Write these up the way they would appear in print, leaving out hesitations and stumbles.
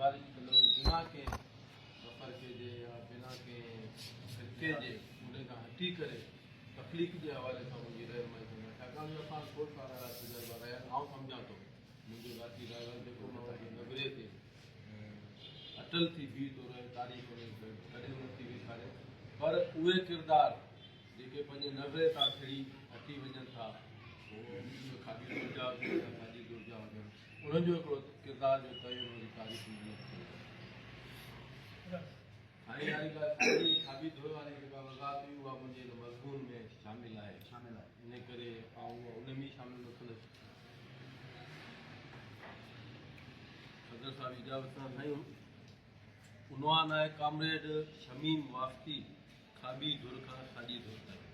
گذارش ڪندڙ بنا ڪنهن تفرقي جي يا بنا ڪنهن فرقي جي ان کان هٽي ڪري تخليق جي حوالي سان منهنجي رهنمائي ڪندا ڇاڪاڻ جو اسان کوڙ سارا اهڙا تجربا رهيا آهن آئون سمجهان ٿو منهنجو ذاتي راء آهي جيڪو ماڻهو پنهنجي نظريي تي اٽل ٿي بيهي ٿو رهي تاريخ ان کي ڪڏهن نه ٿي وساري پر اهي ڪردار جيڪي پنهنجي نظريي تان ٿڙي هٽي وڃن ٿا اهي کاٻي ڌر جا هجن يا ساڄي ڌر جا هجن انهن جو هڪڙو ڪردار جو تعين وري تاريخ ۾ نه ٿيندو. سائين واري ڳالهه ساڄي کاٻي ڌر واري جيڪا وضاحت هئي اها منهنجي هن مضمون ۾ شامل آهي شامل آهي ان ڪري آئون اها ان ۾ ئي شامل رکندس. صدر صاحب اجازت سان سائين عنوان آهي ڪامريڊ شميم واسطي کاٻي ڌر کان ساڄي ڌر تائين.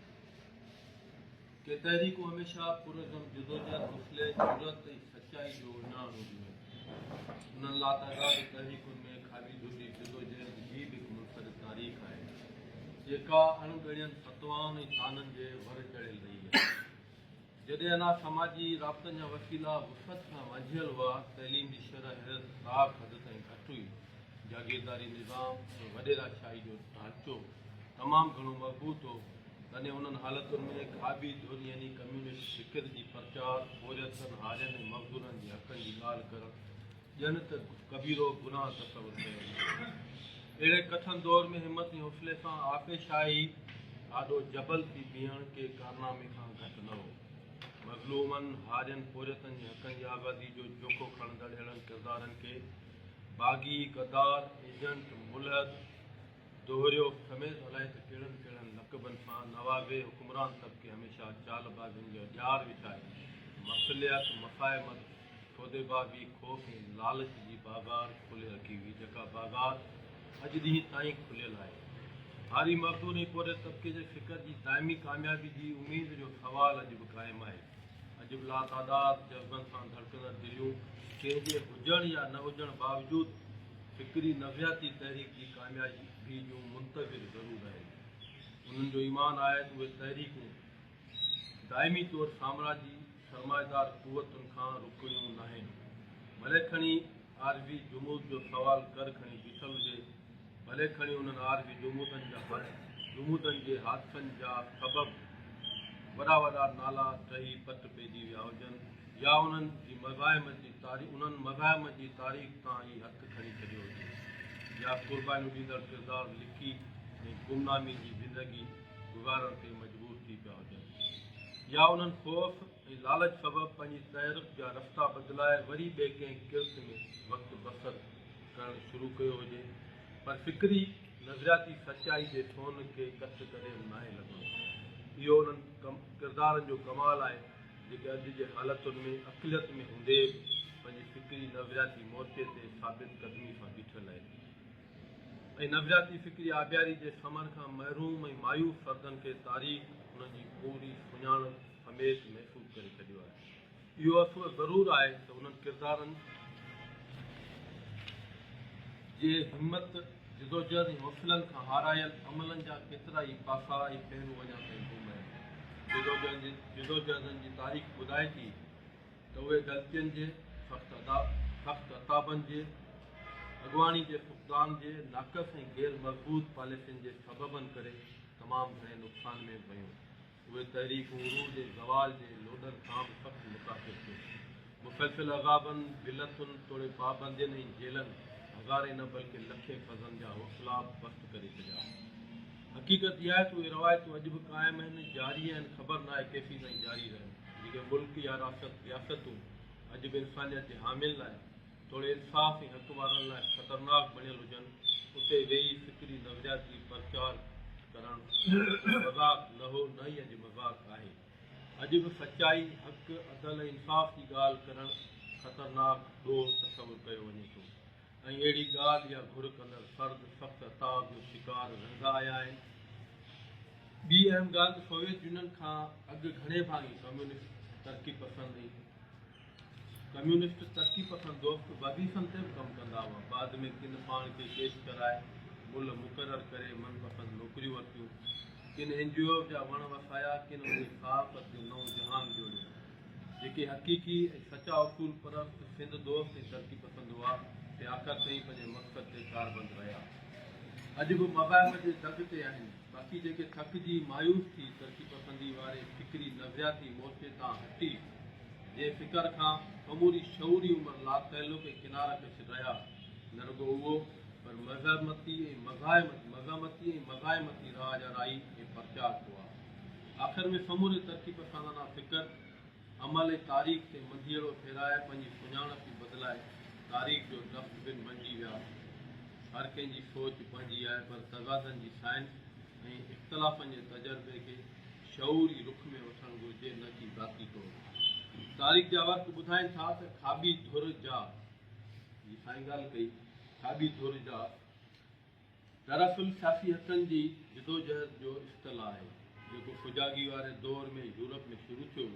ڪي تحريڪون هميشه پرعزم جدوجهد، حوصلي، جرئت ۽ سچائي جو اهڃاڻ هونديون آهن. انهن لاتعداد تحريڪن ۾ کاٻي ڌر جي جدوجهد جي به هڪ منفرد تاريخ آهي، جيڪا اڻ ڳڻين فتوائن ۽ طعنن جي ور چڙهيل رهي آهي. جڏهن اڃا سماجي رابطن جا وسيلا وسعت کان وانجهيل هئا، تعليم جي شرح حيرت ناڪ حد تائين گهٽ هئي، جاگيرداري نظام ۽ وڏيرا شاهي جو ڍانچو تمام گهڻو مضبوط هو، تڏهن انهن حالتن ۾ کاٻي ڌر يعني ڪميونسٽ فڪر جي پرچار، پورهيتن، هارين ۽ مزدورن جي حقن جي ڳالهه ڪرڻ ڄڻ ته ڪبيرو گناهه تصور ڪيو ويندو هو. اهڙي ڪٺن دور ۾ همت ۽ حوصلي سان آپيشاهي آڏو جبل ٿي بيهڻ ڪي ڪارنامي کان گهٽ نه هو. مظلومن، هارين، پورهيتن جي حقن جي آزادي جو جوکو کڻندڙ اهڙن ڪردارن کي باغي، غدار، ايجنٽ، ملحد، دهريو سميت الائي ته ڪهڙن ڪهڙن لقبن سان نوازي حڪمران طبقي هميشه چال بازين جا ڄار وڇائي مصلحت، مفاهمت، سوديبازي، خوف ۽ لالچ جي بازار کولي رکي هئي جيڪا بازار اڄ ڏينهن تائين کليل آهي. هاري مزدور ۽ پورهيت طبقي جي فڪر جي دائمي ڪاميابي جي اميد جو سوال اڄ به قائم آهي. اڄ به لاتعداد جذبن سان ڌڙڪندڙ دليون ڪنهن جي هجڻ يا نه هجڻ باوجود فڪري نظرياتي تحريڪ جي ڪاميابي جون منتظر ضرور آهن. انهن جو ايمان آهي ته اهي تحريڪون دائمي طور سامراجي سرمائيدار قوتن کان رڪڻيون ناهن. ڀلي کڻي عارضي جمود جو سوال ڪر کڻي بيٺل هجي، ڀلي کڻي انهن عارضي جمودن جا جمودن جي حادثن جا سبب وڏا وڏا نالا ڊهي پٽ پئجي ويا هجن يا انهن جي مزاحمت جي انهن مزاحمت جي تاريخ تان ئي هٿ کڻي ڇڏيو هجي يا قربانيون ڏيندڙ ڪردار لڪي ۽ گمنامي جي زندگي گذارڻ تي مجبور ٿي پيا هجن يا انهن خوف ۽ لالچ سبب پنهنجي تحرڪ جا رستا بدلائي وري ٻئي ڪنهن ڪرت ۾ وقت بسر ڪرڻ شروع ڪيو هجي پر فڪري نظرياتي سچائي جي سونهن کي ڪٿ ڪڏهن به ناهي لڳڻو. اهو انهن ڪردارن جو ڪمال آهي جيڪي اڄ جي حالتن ۾ اقليت ۾ هوندي به پنهنجي فڪري نظرياتي مورچي تي ثابت قدمي سان بيٺل آهن ۽ نظرياتي فڪري آبياري جي ثمر کان محروم ۽ مايوس فردن کي تاريخ انهن جي پوري سڃاڻپ سميت محفوظ ڪري ڇڏيو آهي. اهو افسوس ضرور آهي ته انهن ڪردارن جي همت، جدوجهد ۽ حوصلن کان هارايل عملن جا ڪيترا ئي پاسا ۽ پهلو اڃا تائين گم آهن. جدوجهدن جي تاريخ ٻڌائي ٿي ته اهي غلطين جي، سخت عتابن جي، اڳواڻي جي فقدان جي، ناقص ۽ غير مضبوط پاليسين جي سببن ڪري تمام گهڻي نقصان ۾ به ويون. اهي تحريڪون عروج ۽ زوال جي لوڏن کان به سخت متاثر ٿيون. مسلسل عذابن، ذلتن توڙي پابندين ۽ جيلن هزارين نه بلڪه لکين فردن جا حوصلا پست ڪري ڇڏيا. حقيقت اها آهي ته اهي روايتون اڄ به قائم آهن، جاري آهن، خبر ناهي ڪيسين تائين جاري رهن. جيڪي ملڪ يا رياستون اڄ به انسانيت جي حامين لاء توڙي انصاف ۽ حق وارن لاء خطرناڪ بڻيل هجن، اتي ويهي فڪري نظرياتي پرچار ڪرڻ مذاق نه هو نه ئي اڄ مذاق آهي. اڄ به سچائي، حق، عدل ۽ انصاف جي ڳالهه ڪرڻ خطرناڪ ڏوهه تصور ڪيو وڃي ٿو ۽ اهڙي ڳالهه يا گهر ڪندڙ فرد سخت عتاب جو شڪار رهندا آيا آهن. ٻي اهم ڳالهه ته سوويت يونين کان اڳ گهڻي ڀاڱي ڪميونسٽ ترقي پسند ۽ ڪميونسٽ ترقي پسند دوست وظيفن تي به ڪم ڪندا هئا. بعد ۾ ڪن پاڻ کي ڪيش ڪرائي ملهه مقرر ڪري من پسند نوڪريون ورتيون. ڪن اين جي اوز جا وڻ وسايا، ڪن انهي صحافت جو نئون جهان جوڙيو. جيڪي حقيقي ۽ سچا اصول پرست، سنڌ دوست ۽ ترقي پسند هئا، سي ۽ آخر تائين پنهنجي مقصد تي ڪاربند رهيا. اڄ به مزاحمت جي دڳ تي آهن. باقي جيڪي ٿڪجي مايوس ٿي ترقي پسندي واري فڪري نظرياتي مورچي تان هٽي جنهن فڪر کان سموري شعوري عمر لاتعلق ۽ ڪناره ڪش رهيا، نه رڳو اهو پر مزاحمتي ۽ مزاحمت مزاحمتي ۽ مزاحمتي راهه جا راهي ۽ پرچارڪ هئا. آخر ۾ سموري ترقي پسندانه فڪر، عمل ۽ تاريخ تي منڌيئڙو ڦيرائي پنهنجي سڃاڻپ ئي بدلائي تاريخ جو ڊسٽ بن بنجي ويا. هر ڪنهن جي سوچ پنهنجي آهي پر تضادن جي سائنس ۽ اختلافن جي تجربي کي شعوري رخ ۾ وٺڻ گهرجي نه ڪي ذاتي طور. تاريخ جا ورق ٻڌائين ٿا ته کاٻي ڌر جا جي سائين ڳالهه ڪئي کاٻي ڌر جا دراصل سياسي حقن جي جدوجهد جو اصطلاح آهي، جيڪو سجاڳي واري دور ۾ يورپ ۾ شروع ٿيو.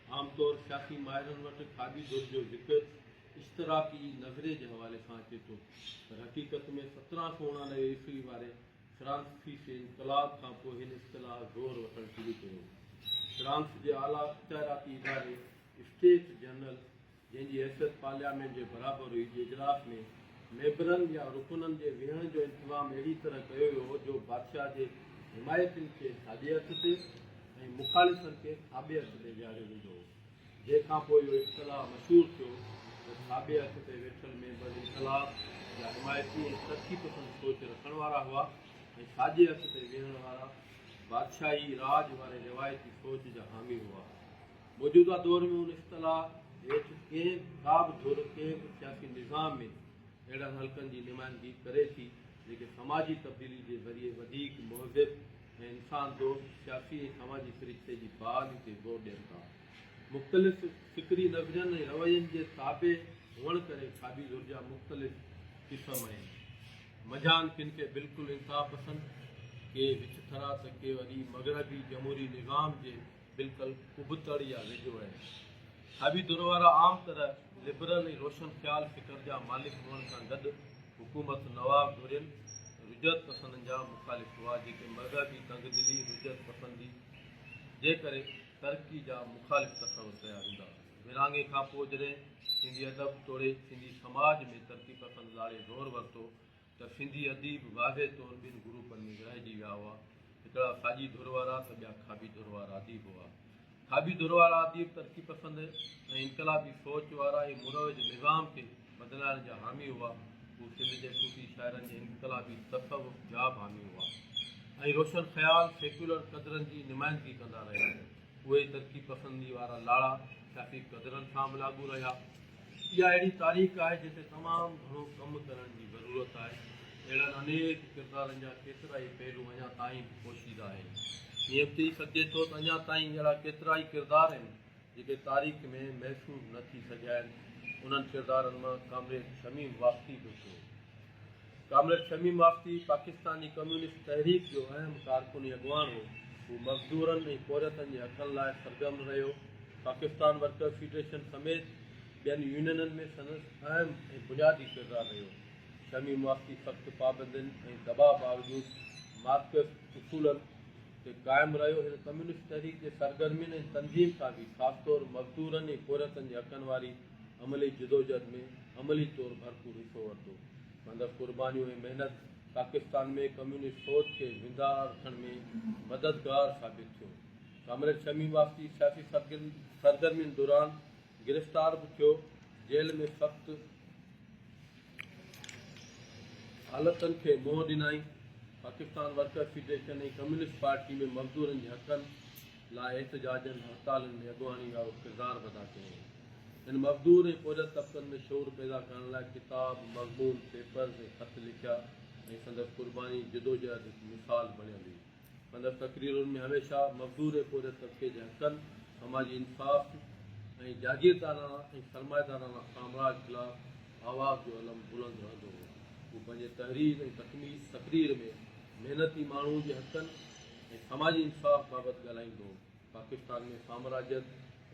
عام طور سياسي ماهرن وٽ کاٻي ڌر جو ذڪر اشتراڪي نظريي جي حوالي سان اچي ٿو، پر حقيقت ۾ 1789 عيسوي واري فرانسيسي انقلاب کان پوء هن اصطلاح زور وٺڻ شروع ڪيو. فرانس جي اعليٰ اختياراتي اداري اسٽيٽ جنرل جنهن جي حيثيت پارليامينٽ جي برابر هئي، جي اجلاس ۾ ميمبرن يا رڪنن جي ويهڻ جو انتظام اهڙي طرح ڪيو ويو هو جو بادشاهه جي حمايتين کي ساڄي هٿ تي ۽ مخالفن کي کاٻي هٿ تي ويهاريو ويندو هو، جنهن کان پوء اهو اصطلاح مشهور ٿيو ته کاٻي هٿ تي ويٺل ميمبر انقلاب جا حمايتي ۽ ترقي پسند سوچ رکڻ وارا هئا ۽ ساڄي هٿ تي ويهڻ وارا بادشاهي راڄ واري روايتي سوچ جا حامي هئا. موجوده دور ۾ ان اصطلاح هيٺ ڪنهن ڪا به ڌر ڪنهن به سياسي نظام ۾ اهڙن حلقن جي نمائندگي ڪري ٿي جيڪي سماجي تبديلي جي ذريعي وڌيڪ مهذب ۽ انسان دوست سياسي ۽ سماجي سرشتي جي بحالي تي زور ڏين ٿا. مختلف فڪري نظرين ۽ روين جي تابع هئڻ ڪري کاٻي ڌر جا مختلف قسم آهن. منجهان ڪن کي بلڪل انتهاپسند، ڪي وچٿرا ته ڪي وري مغربي جمهوري نظام جي بلڪل ابتڙ يا ويجهو آهن. کاٻي ڌر وارا عام طرح لبرل ۽ روشن خيال فڪر جا مالڪ هئڻ سان گڏ حڪومت نواز ڌرين رجعت پسندن جا مخالف هئا جيڪي مذهبي تنگدلي، رجعت پسندي جي ڪري ترقي جا مخالف تصور ڪيا ويندا. ورهاڱي کان پوء جڏهن سنڌي ادب توڙي سنڌي سماج ۾ ترقي پسند لاڙي زور ورتو ته سنڌي اديب واضح طور ٻن گروپن ۾ ورهائجي ويا هئا، هڪڙا ساڄي ڌر وارا ته ٻيا کاٻي ڌر وارا اديب هئا. کاٻي ڌر وارا اديب ترقي پسند ۽ انقلابي سوچ وارا ۽ مروج نظام کي بدلائڻ جا حامي هئا. هو سنڌ جي صوفي شاعرن جي انقلابي تصوف جا به حامي هئا ۽ روشن خيال سيڪيولر قدرن جي نمائندگي ڪندا رهيا. اهي ترقي پسندي وارا لاڙا سياسي قدرن سان به لاڳو رهيا. اها اهڙي تاريخ آهي جنهن تي تمام گهڻو ڪم ڪرڻ جي ضرورت آهي. اهڙن انيڪ ڪردارن جا ڪيترائي پهلو اڃا تائين به پوشيده آهن. ائين به چئي سگهجي ٿو ته اڃا تائين اهڙا ڪيترائي ڪردار آهن جيڪي تاريخ ۾ محفوظ نه ٿي سگهيا آهن. انهن ڪردارن مان ڪامريڊ شميم واسطي به هڪ هو. ڪامريڊ شميم واسطي پاڪستان جي ڪميونسٽ تحريڪ جو اهم ڪارڪن ۽ اڳواڻ هو. هو مزدورن ۽ پورهيتن جي حقن لاء سرگرم رهيو. پاڪستان ورڪرز فيڊريشن سميت ٻين يونينن ۾ سندس اهم ۽ بنيادي ڪردار رهيو. شميم واسطي سخت پابندين ۽ دٻاء باوجود مارڪسٽ اصولن تي قائم رهيو. هن ڪميونسٽ تحريڪ جي سرگرمين ۽ تنظيم سازي خاص طور مزدورن ۽ پورهيتن جي حقن واري عملي جدوجهد ۾ عملي طور ڀرپور حصو ورتو. سندس قربانيون ۽ محنت پاڪستان ۾ ڪميونسٽ سوچ کي زنده رکڻ ۾ مددگار ثابت ٿيو. ڪامريڊ شميم واسطي سياسي سرگرمين دوران گرفتار به ٿيو، جيل ۾ سخت حالتن کي منهن ڏنائين. Pakistan workers federation ۽ communist party ۾ مزدورن جي حقن لاء احتجاجن، هڙتالن ۾ اڳواڻي وارو ڪردار به ادا ڪيائين. هن مزدور ۽ پورهيت طبقن ۾ شعور پيدا ڪرڻ لاء ڪتاب، مضمون، پيپرز ۽ خط لکيا ۽ سندس قرباني جدوجهد هڪ مثال بڻيل هئي. سندس تقريرن ۾ هميشه مزدور ۽ پورهيت طبقي جي حقن، سماجي انصاف ۽ جاگيرداراڻا ۽ سرمائيداراڻا سامراج خلاف آواز جو علم بلند رهندو هو. هو پنهنجي تحرير ۽ تقرير ۾ محنتي ماڻهو جي حقن ۽ سماجي انصاف بابت ڳالهائيندو هو. پاڪستان ۾ سامراجيت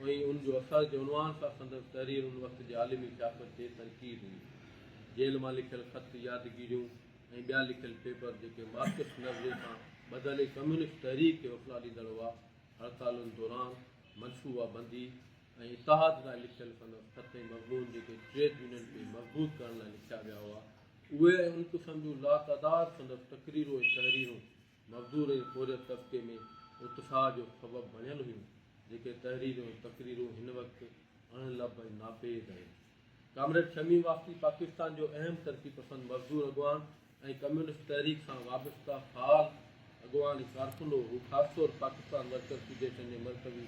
۽ ان جو اثر جي عنوان سان سندس تحرير ان وقت جي عالمي سياست تي تنقيد هئي. جيل مان لکيل خط، يادگيريون، ۽ ٻيا لکيل پيپر جيڪي مارڪسٽ نظريي سان ٻڌل ۽ ڪميونسٽ تحريڪ کي حوصلا ڏيندڙ هئا، هڙتالن دوران منصوبه بندي ۽ اتحاد لاء لکيل سندس خط ۽ مضمون جيڪي ٽريڊ يونين کي مضبوط ڪرڻ لاء لکيا ويا هئا، اهي ۽ ان قسم جون لاتعداد سندس تقريرون ۽ تحريرون مزدور ۽ پورهيت طبقي ۾ اتساهه جو سبب بڻيل هيون، جيڪي تحريرون ۽ تقريرون هن وقت اڻ لڀ ۽ ناپيد آهن. ڪامريڊ شميم واسطي پاڪستان جو اهم ترقي پسند مزدور اڳواڻ ۽ ڪميونسٽ تحريڪ سان وابسته فعال اڳواڻ ۽ ڪارڪن هو. هو خاص طور پاڪستان ورڪرز فيڊريشن جي مرڪزي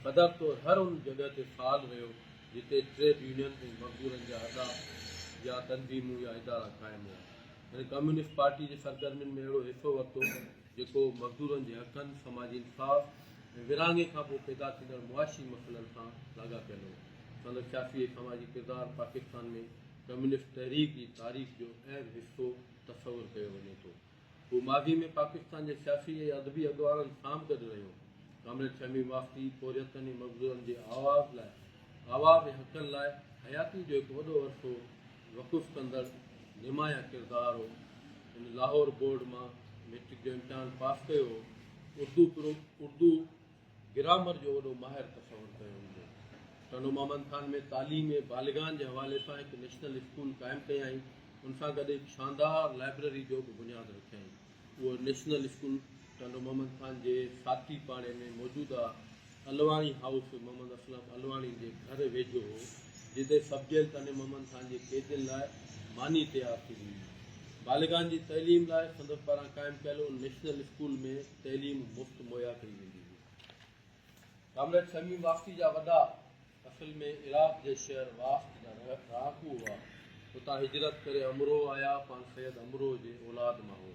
صدر طور هر ان جڳهه تي فعال رهيو جتي ٽريڊ يونينز ۽ مزدورن جا اڏا يا تنظيمون يا ادارا قائم هئا. هن ڪميونسٽ پارٽي جي سرگرمين ۾ اهڙو حصو ورتو جيڪو مزدورن جي حقن، سماجي انصاف ۽ ورهاڱي کانپوء پيدا ٿيندڙ معاشي مسئلن سان لاڳاپيل هو. سندس سياسي ۽ سماجي ڪردار پاڪستان ۾ ڪميونسٽ تحريڪ جي تاريخ جو اهم حصو تصور ڪيو وڃي ٿو. هو ماضي ۾ پاڪستان جي سياسي ۽ ادبي اڳواڻن سان به گڏ رهيو. ڪامريڊ شميم واسطي پورهيتن ۽ مزدورن جي آواز لاء آواز ۽ حقن لاء حياتي جو هڪ وڏو عرصو وقف ڪندڙ نمايان ڪردار هو. هن لاهور بورڊ مان مئٽرڪ جو امتحان پاس ڪيو هو. اردو اردو گرامر جو وڏو ماهر تصور ڪيو ويندو. ٽنڊو محمد خان ۾ تعليم بالغان جي حوالي سان هڪ نيشنل اسڪول قائم ڪيائين. ان سان گڏ هڪ شاندار لائبرري جو به بنياد رکيائين. اهو نيشنل اسڪول ٽنڊو محمد خان جي ساٿي پاڙي ۾ موجوده الواڻي هائوس محمد اسلم الواڻي جي گهر ويجهو هو، جتي سب جيل ٽنڊي محمد خان جي قيدين لاء ماني تيار ٿيندي هئي. بالغان جي تعليم لاء سندس پاران قائم ڪيل ان نيشنل اسڪول ۾ تعليم مفت مهيا ڪئي ويندي هئي. ڪامريڊ شميم واسطي جا وڏا اصل ۾ عراق جي شهر واسط جا رهاڪو هئا. اتان هجرت ڪري امروهه آيا، پاڻ سيد امروهه جي اولاد مان هو.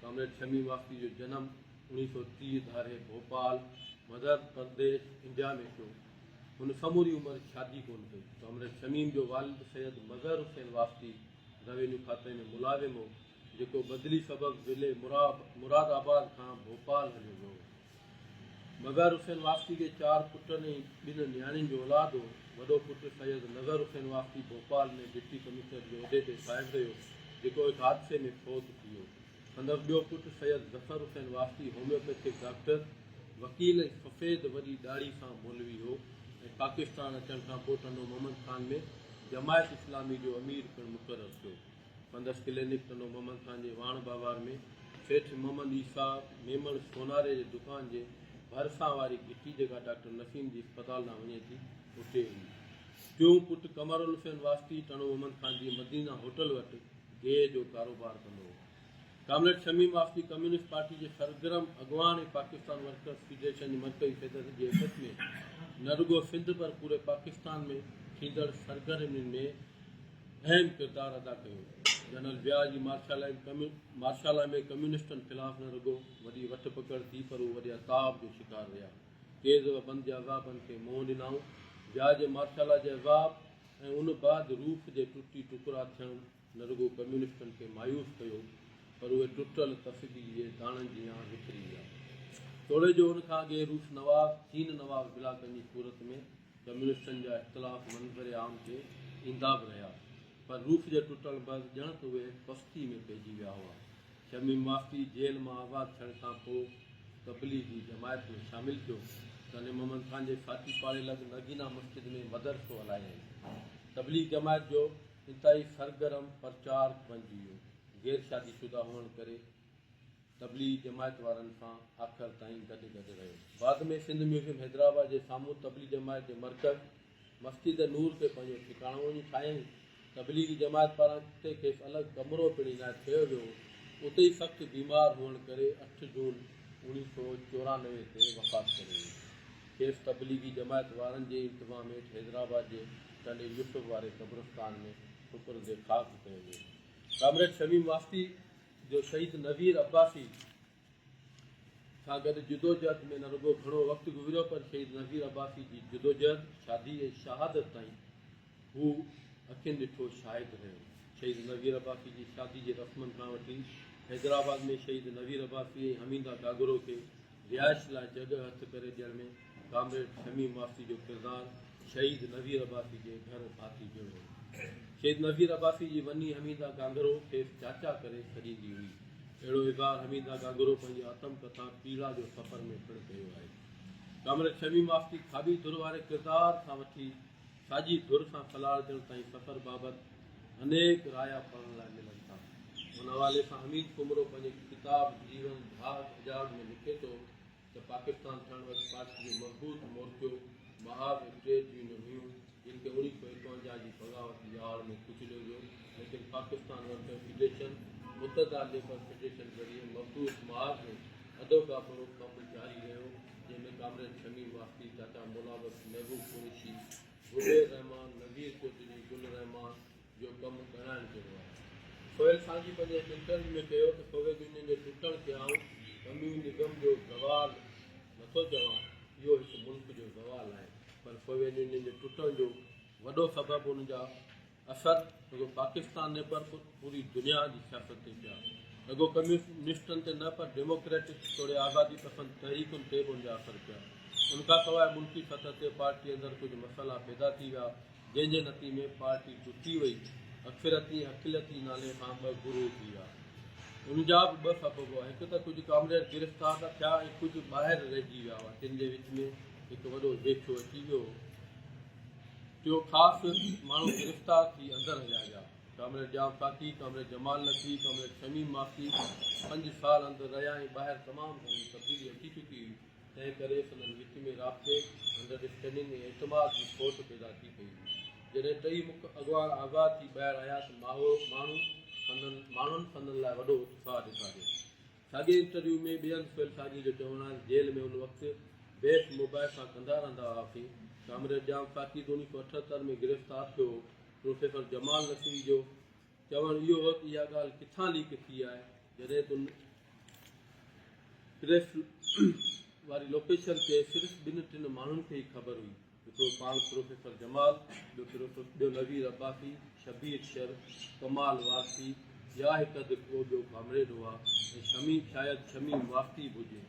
ڪامريڊ شميم واسطي جو جنم 1930 ڌاري ڀوپال، مڌر پرديش، انڊيا ۾ ٿيو. هن سموري عمر شادي ڪونه ڪئي. ڪامريڊ شميم جو والد سيد مظهر حسين واسطي روينيو کاتي ۾ ملازم هو. جيڪو بدلي سبب ضلعي مراد آباد کان ڀوپال هليو ويو هو. مظهر حسين واسطي کي چار پٽن ۽ ٻن نياڻين جو اولاد هو. وڏو پٽ سيد نظر حسين واسطي ڀوپال ۾ ڊپٽي ڪمشنر جي عهدي تي فائز رهيو، جيڪو هڪ حادثي ۾ فوت ٿي ويو. سندس ٻيو پٽ سيد ظفر حسين واسطي هوميوپيٿڪ ڊاڪٽر، وڪيل ۽ سفيد وڏي ڏاڙهي سان مولوي هو ۽ پاڪستان اچڻ کان پوء ٽنڊو محمد خان ۾ جماعت اسلامي جو امير پڻ مقرر ٿيو. سندس ڪلينڪ ٽنڊو محمد خان جي واڻ بازار ۾ سيٺ محمد عيسيٰ ميمڻ سوناري جي دڪان جي ڀرسان واري گهٽي جيڪا ڊاڪٽر نسيم جي اسپتال ڏانهن وڃي ٿي اتي هئي. ٽيون پٽ قمر الحسين واسطي ٽنڊو محمد خان جي مدينه هوٽل وٽ گيهه جو ڪاروبار ڪندو هو. ڪامريڊ شميم واسطي ڪميونسٽ پارٽي جي سرگرم اڳواڻ ۽ پاڪستان ورڪرز فيڊريشن جي مرڪزي صدر جي حيثيت ۾ نه رڳو سنڌ پر پوري پاڪستان ۾ ٿيندڙ سرگرمين ۾ اهم ڪردار ادا ڪيو. جنرل ضياء جي مارشالا ۾ ڪميونسٽن خلاف نه رڳو وڏي وٺ پڪڙ ٿي پر هو وڏي عتاب جو شڪار رهيا. قيد و بند جي عذابن کي منهن ڏنائون. ضياء جي مارشالا جي عذاب ۽ ان بعد روس جي ٽٽي ٽڪرا ٿيڻ نه رڳو ڪميونسٽن کي مايوس ڪيو پر اهي ٽٽل تسبيح جي داڻن جيان وکري ويا. توڙي جو ان کان اڳي روس نواز، چين نواز بلاڪن جي صورت ۾ ڪميونسٽن جا اختلاف منظر عام تي ايندا به رهيا، پر روس جي ٽٽڻ بعد ڄڻ ته اهي پستي ۾ پئجي ويا هئا. شميم واسطي جيل مان آزاد ٿيڻ کان پوء تبليغي جماعت ۾ شامل ٿيو. تني محمد خان جي ساٿي پاڙي لڳ نگينا مسجد ۾ مدرسو هلايائين. تبليغ جماعت جو انتهائي سرگرم پرچارڪ بنجي ويو. غير شادي شده هئڻ ڪري تبليغي جماعت وارن سان آخر تائين گڏ گڏ رهيو. بعد ۾ سنڌ ميوزيم حيدرآباد جي سامهون تبليغي جماعت جي مرڪز مسجد نور کي پنهنجو ٺڪاڻو وڃي ٺاهيائين. تبليغي جماعت پاران اتي کيس الڳ ڪمرو پڻ عنايت ڪيو ويو هو. اتي ئي سخت بيمار هئڻ ڪري اٺ جون 1994 تي وفات ڪري ويو. کيس تبليغي جماعت وارن جي انتظام هيٺ حيدرآباد جي ٽنڊي يوسف واري قبرستان ۾ سپرد خاڪ ڪيو ويو. ڪامريڊ شميم واسطي جو شهيد نذير عباسي سان گڏ جدوجهد ۾ نه رڳو گهڻو وقت گذريو پر شهيد نذير عباسي جي جدوجهد، شادي ۽ شهادت تائين هو اکين ڏٺو شاهد رهيو. شهيد نذير عباسي جي شادي جي رسمن کان وٺي حيدرآباد ۾ شهيد نذير عباسي ۽ حميده گاگرو کي رهائش لاء جڳهه هٿ ڪري ڏيڻ ۾ ڪامريڊ شميم واسطي جو ڪردار شهيد نذير عباسي جي گهر ڀاتي جهڙو هو. شهيد نذير عباسي جي وني حميده گانگهرو کيس چاچا ڪري سڏيندي هئي. اهڙو اظهار حميده گانگهرو پنهنجي آتم ڪٿا پيڙا جو سفر ۾ پڻ ڪيو آهي. ڪامريڊ شميم واسطي کاٻي ڌر واري ڪردار کان وٺي ساڄي ڌر سان سلهاڙجڻ تائين سفر بابت انيڪ رايا پڙهڻ لاء ملن ٿا. ان حوالي سان حميد سومرو پنهنجي ڪتاب جيون ڀاڳ اجاڳ ۾ لکي ٿو ته پاڪستان ٺهڻ وقت پارٽي جو مضبوط مورچو محاذ ۽ ٽريڊ يونين هيون جن کي 1951 جي بغاوت جي آڙ ۾ ڪچليو ويو ليڪن پاڪستان ورڪر فيڊريشن متحده ليبر فيڊريشن ذريعي مضبوط محاذ ۾ اڌوگابرو ڪم جاري رهيو جنهن ۾ ڪامريڊ شميم واسطي، چاچا مولابخش، محبوب قريشي، زبير رحمان، نذير چوڌري، گل رحمان جو ڪم ڳڻائڻ جهڙو آهي. سهيل سانگي پنهنجي هڪ انٽرويو ۾ چيو ته سوويت يونين جي ٽٽڻ کي آئون ڪميونزم جو زوال نٿو چوان، اهو هڪ ملڪ جو زوال آهي پر سوويت يونين جي ٽٽڻ جو وڏو سبب ان جا اثر رڳو پاڪستان نه پر پوري دنيا جي سياست تي پيا. رڳو ڪميونسٽن تي نه پر ڊيموڪريٽڪ توڙي آزادي پسند تحريڪن تي به ان جا اثر پيا. ان کان سواء ملڪي سطح تي پارٽي اندر ڪجهه مسئلا پيدا ٿي ويا، جنهن جي نتيجي ۾ پارٽي ٽٽي وئي. اڪثريتي ۽ اقليتي نالي کان ٻه گروهه ٿي ويا. ان جا به ٻه سبب هئا. هڪ ته ڪجهه ڪامريڊ گرفتار نه ٿيا ۽ ڪجهه ٻاهر رهجي ويا هئا، تن جي وچ ۾ هڪ وڏو ويڇو اچي ويو هو. ٽيون خاص ماڻهو گرفتار ٿي اندر هليا ويا. Comrade Jam Saqi, comrade Jamal Naqvi, comrade Shamim Masti پنج سال اندر رهيا ۽ ٻاهر تمام گهڻي تبديلي اچي چڪي هئي، تنهن ڪري سندن وچ ۾ رابطي، انڊراسٽينڊنگ ۽ اعتماد جي کوٽ پيدا ٿي پئي هئي. جڏهن ٽئي مک اڳواڻ آزاد ٿي ٻاهر آيا ته ماڻهن سندن لاء وڏو اتساهه ڏيکاريو. ساڳئي انٽرويو ۾ ٻئي هنڌ سهيل ساڳي جو چوڻ آهي ته جيل ۾ ان وقت بحث مباحثا ڪندا رهندا هئاسين. ڪامريڊ ڄام ساقي ته 1978 ۾ گرفتار ٿيو هو. پروفيسر جمال نقوي جو چوڻ اهو هو ته اها ڳالهه ڪٿان ليڪ ٿي آهي جڏهن ته ان پريس واري لوڪيشن تي صرف ٻن ٽن ماڻهن کي ئي خبر هئي. هڪڙو پاڻ پروفيسر جمال، ٻيو نذير عباسي، شبير شر، ڪمال وارثي يا هڪ اڌ ڪو ٻيو ڪامريڊ هئا ۽ شميم شايد شميم واسطي به هجي.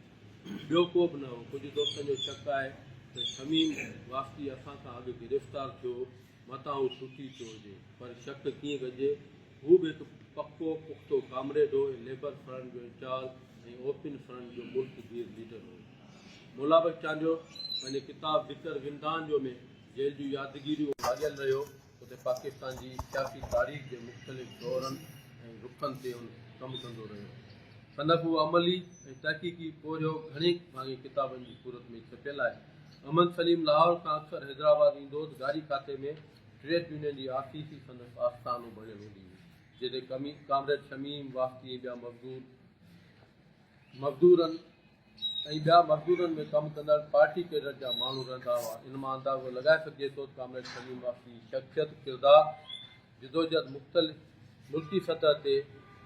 ٻيو ڪو به نه هو. ڪجهه دوستن جو شڪ آهي ته شميم واسطي اسان کان اڳ گرفتار ٿيو هو، متان هو ٽٽي پيو هجي. پر شڪ ڪيئن ڪجي؟ هو به هڪ پڪو پختو ڪامريڊ هو ۽ ليبر فرنٽ جو انچارج ۽ اوپن فرنٽ جو ملڪ گير ليڊر هو. مولا بخش چانڊيو پنهنجي ڪتاب ذڪر زندان جو ۾ جيل جون يادگيريون واڳيل رهيو، اتي پاڪستان جي سياسي تاريخ جي مختلف دورن ۽ رخن تي هن ڪم ڪندو رهيو. سندس اهو عملي ۽ تحقيقي پورهيو گهڻي ڀاڱي ڪتابن جي صورت ۾ ڇپيل آهي. احمد سليم لاهور کان اڪثر حيدرآباد ايندو هو ته گاڏي کاتي ۾ ٽريڊ يونين جي آفيس ئي سندس آستانو بڻيل هوندي هئي، جتي ڪامريڊ شميم واسطي ۽ ٻيا مزدورن ۽ ٻيا مزدورن ۾ ڪم ڪندڙ پارٽي ڪيڊر جا ماڻهو رهندا هئا. ان مان اندازو لڳائي سگهجي ٿو ته ڪامريڊ شميم واسطي جي شخصيت، ڪردار، جدوجهد مختلف ملڪي سطح تي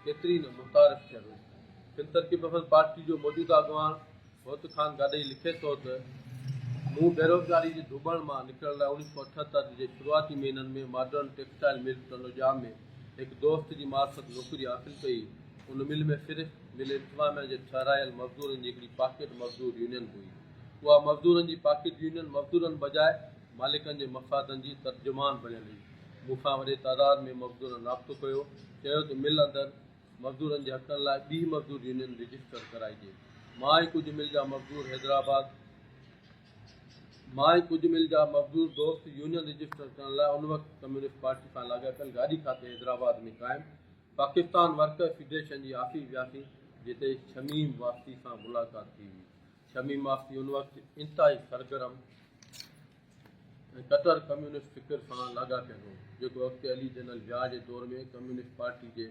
ڪيتري نه متعارف ٿيل هئي. سنڌ ترقي پسند پارٽي جو موجوده اڳواڻ هوت خان گاڏهي لکي ٿو ته، مون بيروزگاري جي ڌوٻڻ مان نڪرڻ لاء 1978 جي شروعاتي مهينن ۾ ماڊرن ٽيڪسٽائل مل ٽنڊوڄام ۾ هڪ دوست جي معرفت نوڪري حاصل ڪئي. ان مل ۾ صرف مل انتظاميا جي ٺهرايل مزدورن جي هڪڙي پاڪيٽ مزدور يونين هئي. اها مزدورن جي پاڪيٽ يونين مزدورن بجاء مالڪن جي مفادن جي ترجمان بڻيل هئي. مون سان وڏي تعداد ۾ مزدورن رابطو ڪيو، چيو ته مل اندر مزدورن جي حقن لاء ٻي مزدور يونين رجسٽر ڪرائجي. مان ۽ ڪجهه مل جا مزدور حيدرآباد مان ۽ ڪجهه مل جا مزدور دوست يونين رجسٽر ڪرڻ لاء ان وقت ڪميونسٽ پارٽي سان لاڳاپيل گاڏي کاتي حيدرآباد ۾ قائم پاڪستان ورڪرز فيڊريشن جي آفيس وياسين جتي شميم واسطي سان ملاقات ٿي هئي. شميم واسطي ان وقت انتهائي سرگرم ۽ ڪٽر ڪميونسٽ فڪر سان لاڳاپيل هو جيڪو اڳتي هلي جنرل ضياء جي دور ۾ ڪميونسٽ پارٽي جي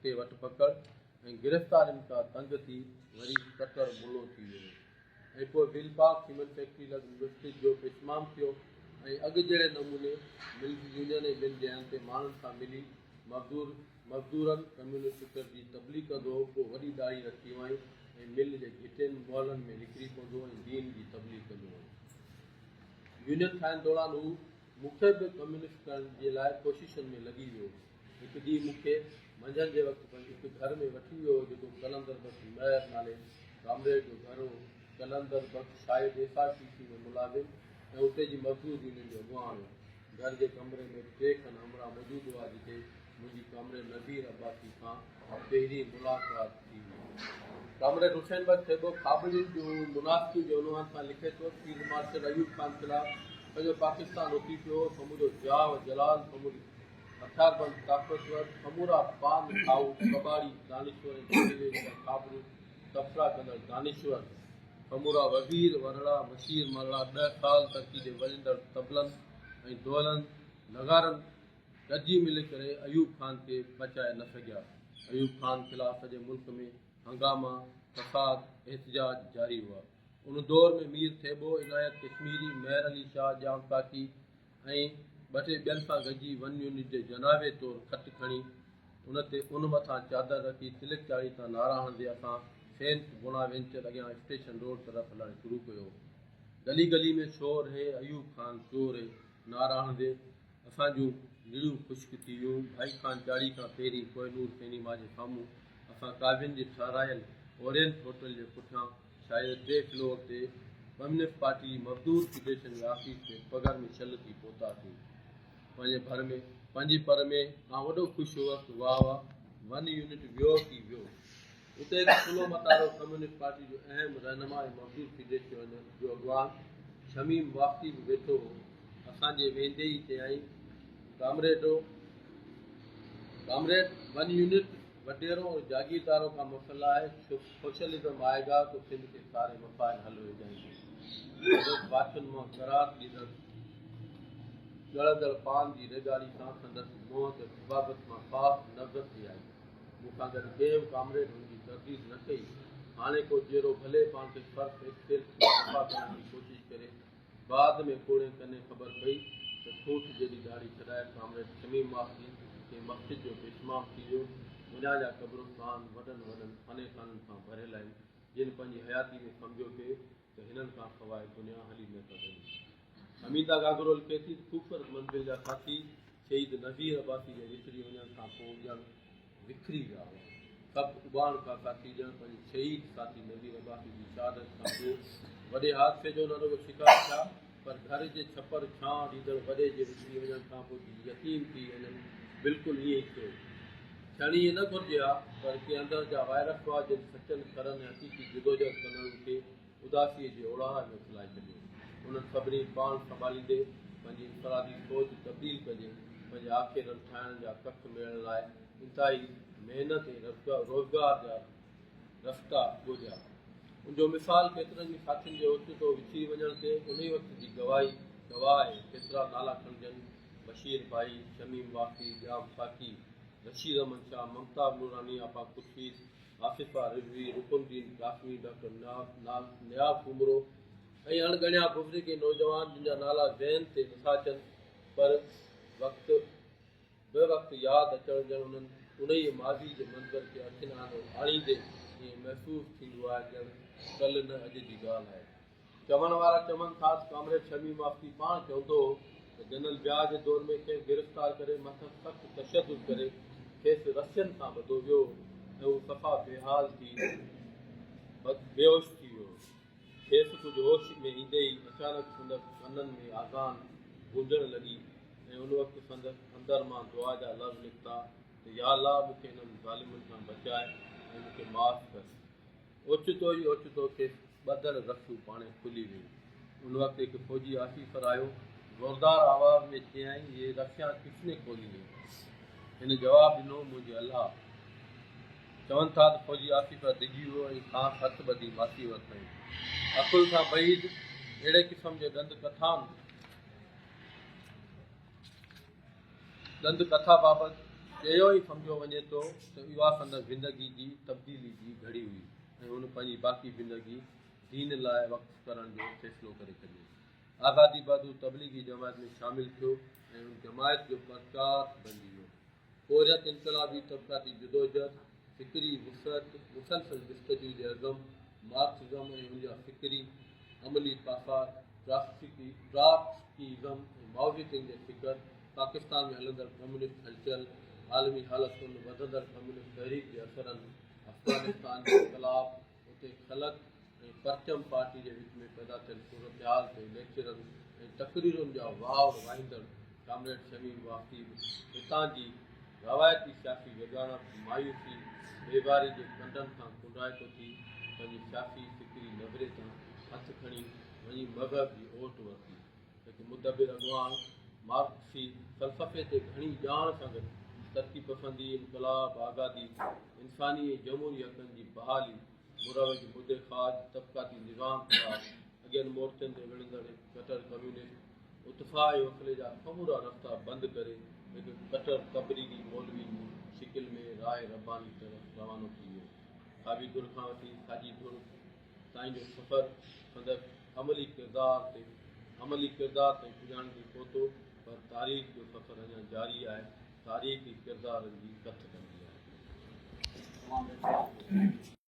تي وٺ پڪڙ ۽ گرفتارين کان تنگ ٿي وري ڪٽر ملو ٿي ويو هو. ۽ پوء بل پاڪ سيمنٽ فيڪٽري لڳ مسجد جو پشمام ٿيو ۽ اڳ جهڙي نموني ملز يونين ۽ ٻين جاين تي ماڻهن سان ملي مزدور مزدورن ڪميونسٽ فڪر جي تبليغ ڪندو هو پوء وڏي ڏاڙهي رکي هئائين ۽ مل جي گهٽين محلن ۾ نڪري پوندو هو ۽ دين جي تبليغ ڪندو هو. يونين ٺاهڻ دوران هو مون کي به ڪميونسٽ ڪرڻ جي لاء ڪوششن ۾ لڳي ويو هو. هڪ ڏينهن مون کي منجهند جي وقت پنهنجي هڪ گهر ۾ وٺي ويو هو جيڪو قلندر بخش مهر نالي ڪامريڊ جو گهر هو. قلندر بخش شايد ايس آر ٽي سي ۾ ملازم ۽ اتي جي مزدور يونين جو اڳواڻ هو. گهر جي ڪمري ۾ ٽي کن همراهه موجود هئا جتي منهنجي ڪامريڊ نذير عباسي سان پهرين ملاقات ٿي هئي. ڪامريڊ حسين بخش ٿيٻو کاٻڙين جون منافقيون جي عنوان سان لکي ٿو، فيلڊ مارشل ايوب خان خلاف سڄو پاڪستان اٿي پيو هو، سمورو جاهه و جلال، سموري هٿياربند طاقتور، سمورا پان کائو ڪٻاڙي دانشور ۽ ٽيليويزن جا خابرو تبصرا ڪندڙ دانشور، سمورا وزير ورڙا، مشير مرڙا، ڏهه سال ترڪي جي وڄندڙ طبلن ۽ دهلن نغارن گڏجي ملي ڪري ايوب خان کي بچائي نه سگهيا. ايوب خان خلاف سڄي ملڪ ۾ هنگاما، فساد، احتجاج جاري هئا. ان دور ۾ مير ٿيٻو، عنايت ڪشميري، مهر علي شاهه، ڄام ساقي ۽ ٻه ٽي ٻين سان گڏجي ون يونٽ جي جنازي طور کٽ کڻي ان تي ان مٿان چادر رکي تلڪ چاڙهي تان نعرا هڻندي اسان سينٽ بوناوينچر اڳيان اسٽيشن روڊ طرف هلڻ شروع ڪيو. گلي گلي ۾ شور هي ايوب خان چور هي نعرا هڻندي اسان جون نڙيون خشڪ ٿي ويون. ڀائي خان چاڙهي کان پهرين ڪوهنور سئنيما جي سامهون اسان قاضين جي ٺهرايل اورينٽ هوٽل جي پٺيان شايد ٽي فلور تي ڪميونسٽ پارٽي جي مزدور فيڊريشن جي آفيس ۾ پگهر ۾ شل ٿي پهتاسين. پنهنجي ڀر ۾ پنهنجي پر ۾ آئون وڏو خوش هئس ته واهه واهه ون يونٽ ويو ڪي ويو. اتي هڪ ٿلهو متارو ڪميونسٽ پارٽي جو اهم رهنما ۽ مزدور فيڊريشن جو اڳواڻ شميم واسطي به ويٺو هو. اسان جي ويندي ئي چيائين، ڪامريڊو! ڪامريڊ! ون يونٽ وڏيرو اور جاگيردارو کا مسئلا هي، سوشلزم آئي گا تو سنڌ ڪي ساري مسائل حل هو جائين گي. سندس واڇن مان قرار ڏيندڙ ڳڙندڙ پان جي ريڳاڙي سان سندس منهن تي حبابت مان صاف نبض ٿي آئي. مون سان گڏ ڪنهن به ڪامريڊ هن جي ترديد نه ڪئي. هاڻي ڪو جيئرو ڀلي پاڻ کي سرف ايڪسيل ۾ صفا ڪرڻ جي ڪوشش ڪري. بعد ۾ ڪوڙين ڪنين خبر پئي ته ٺونٺ جيڏي ڏاڙهي ڇڏائي ڪامريڊ شميم ماسي ڪنهن مسجد جو پيشمام ٿي ويو. دنيا جا قبرستان وڏن وڏن فني خانن سان ڀريل آهن، جن پنهنجي حياتي ۾ سمجهيو پئي ته هنن کان سواء دنيا هلي نه سگهندي. حميده گاگرو لکي ٿي ته خوبصورت منزل جا ساٿي شهيد نذير عباسي جي وڇڙي وڃڻ کان پوء ڄڻ وکري ويا هئا. سڀ اٻاڻڪا ساٿي ڄڻ پنهنجي شهيد ساٿي نذير عباسي جي شهادت کان پوء وڏي حادثي جو نه رڳو شڪار ٿيا پر گهر جي ڇپر ڇانء ڏيندڙ وڏي جي وڇڙي وڃڻ کان پوء جي يتيم ٿي وڃن بلڪل ائين ئي ٿيو. ٿيڻ ائين نه گهرجي ها پر ڪي اندر جا وائرس هئا جن سچن، کرن ۽ حقيقي جدوجهد ڪندڙن کي اداسيء جي اوڙاهه ۾ اڇلائي ڇڏيو. انهن سڀني پاڻ سنڀاليندي پنهنجي انفرادي سوچ تبديل ڪندي پنهنجي آکيرن ٺاهڻ جا ڪک ميڙڻ لاء انتهائي محنت ۽ روزگار جا رستا ڳوليا. ان جو مثال ڪيترن ئي ساٿين جي اوچتو وڇڙي وڃڻ تي انهي وقت جي گواهي گواهه آهي. ڪيترا نالا کڻجن، بشير ڀائي، شميم واسي، ڄام ساقي، رشيد احمد شاهه، ممتاز نوراني، آپا خورشيد، آصفه رضوي، رڪن الدين قاسمي، ڊاڪٽر نياز سومرو ۽ اڻ ڳڻيا بزرگ ۽ نوجوان جن جا نالا ذهن تي نٿا اچن پر وقت به وقت ياد اچڻ ڄڻ انهن انهيء ماضي جي منظر کي اکين آڏو آڻيندي ائين محسوس ٿيندو آهي ڄڻ ڪلهه نه اڄ جي ڳالهه آهي. چوڻ وارا چون ٿا ته ڪامريڊ شميم واسطي پاڻ چوندو هو ته جنرل ضياء جي دور ۾ کيس گرفتار ڪري مٿس سخت تشدد ڪري کيس رسين سان ٻڌو ويو هو ۽ هو صفا بيحال ٿي بيهوش ٿي ويو هو. کيس ڪجهه هوش ۾ ايندي ئي اچانڪ سندس ڪنن ۾ آذان گونجڻ لڳي ۽ ان وقت سندس اندر مان دعا جا لفظ نڪتا ته يا الله مون کي انهن ظالمن کان بچاء ۽ مون کي معاف ڪر. اوچتو ئي اوچتو کيس ٻڌل رسيون پاڻهي کلي ويون. ان وقت هڪ فوجي آفيسر آيو. زوردار آواز ۾ چيائين، يي رسيان ڪس ني کولي هين؟ هن جواب ڏنو، منهنجي الله. چون ٿا ته فوجي آفيسر ڊڄي ويو ۽ کانئس هٿ ٻڌي معافي ورتائين. عقل کان بعيد اهڙي قسم جي ڏند ڪٿائن ڏند ڪٿا بابت اهو ئي سمجهيو وڃي ٿو ته اها سندس زندگي جي تبديلي جي گهڙي هئي ۽ هن پنهنجي باقي زندگي دين لاء وقف ڪرڻ جو فيصلو ڪري ڇڏيو. آزادي بعد هو تبليغي جماعت ۾ شامل ٿيو ۽ ان جماعت جو پرچار بنجي ويو. پورهيت انقلابي طبقاتي جدوجهد، فڪري وسعت، مسلسل جستجو جي عزم، مارڪسزم ۽ ان جا فڪري، عملي پاسا، ٽراٽسڪي ازم ۽ مائوزيتنگ جي فڪر، پاڪستان ۾ هلندڙ ڪميونسٽ هلچل، عالمي حالتن، وڌندڙ ڪميونسٽ تحريڪ جي اثرن، افغانستان جي انقلاب، اتي خلق ۽ پرچم پارٽي جي وچ ۾ پيدا ٿيل صورتحال تي ليڪچرن ۽ تقريرن جا واور واهيندڙ ڪامريڊ شميم واسطي به هتان جي روايتي سياسي ويڳاڻپ، مايوسي، بيزاري جي ڪنڊن کان ڪنڊائتو ٿي، پنهنجي سياسي فڪري نظريي تان هٿ کڻي وڃي مذهب جي اوٽ ورتي. هڪ مدبر اڳواڻ، مارڪسي فلسفي تي گهڻي ڄاڻ سان گڏ ترقي پسندي، انقلاب، آزادي، انساني ۽ جمهوري حقن جي بحالي، مروج مدي خارج طبقاتي نظام خلاف اڳين مورچن تي وڙهندڙ هڪ ڪٽر ڪميونسٽ، اتساهه ۽ حوصلي جا سمورا رستا بند ڪري هڪ ڪٽر تبليغي مولوي جي شڪل ۾ راهه رباني طرف روانو ٿي ويو. کاٻي ڌر کان وٺي ساڄي ڌر تائين جو سفر سندس عملي ڪردار تي عملي ڪردار تائين پڄاڻي تي پهتو پر تاريخ جو سفر اڃا جاري آهي، تاريخ ئي ڪردارن جي ڪٿ ڪندي آهي.